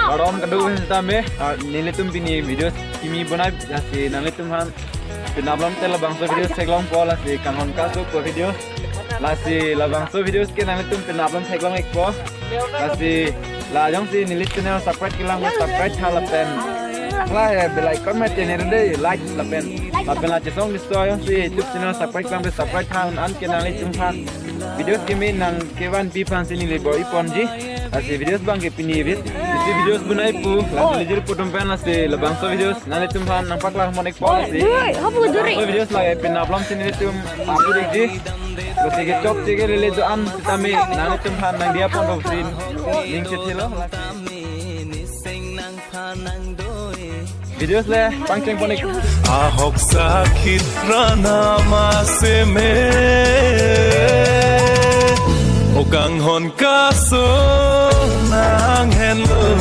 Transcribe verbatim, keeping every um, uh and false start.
Kardom kadokave sitame, ah, nelitum pini video kimi bonai, lasi nanglitum aphan penap lom te labangso video theklongpo, lasi kanghon kaso pu video. Lasi labangso videos ke nanglitum penap lom theklong-ikpo. Lasi la jongsi neli channel subscribe kelang, subscribe tha lapen la he bell icon ma channel de like lapen, lapen la chesong diso jongsi YouTube channel subscribe kelang, subscribe tha, an ke nanglitum aphan videos kimi nangkevanpi aphansi neli bor-iponji. Lasi videos abang ke pini vid-, isi videos bonai pu, lasi lejir pu atum pen, lasi labangso videos nanglitum aphan nangpaklang mon-ikpo, lasi. Duri, hapu duri. Labangso videos lake penap lomsi nelitum upload-ikji. Lasi kechok cheke lele do-an sitame nanglitum aphan nangdiya pon rosin ning chethelo. Videos le pangcheng pon-ik. Ahok sakit rana maseme. O kanghon kaso nanghenlo.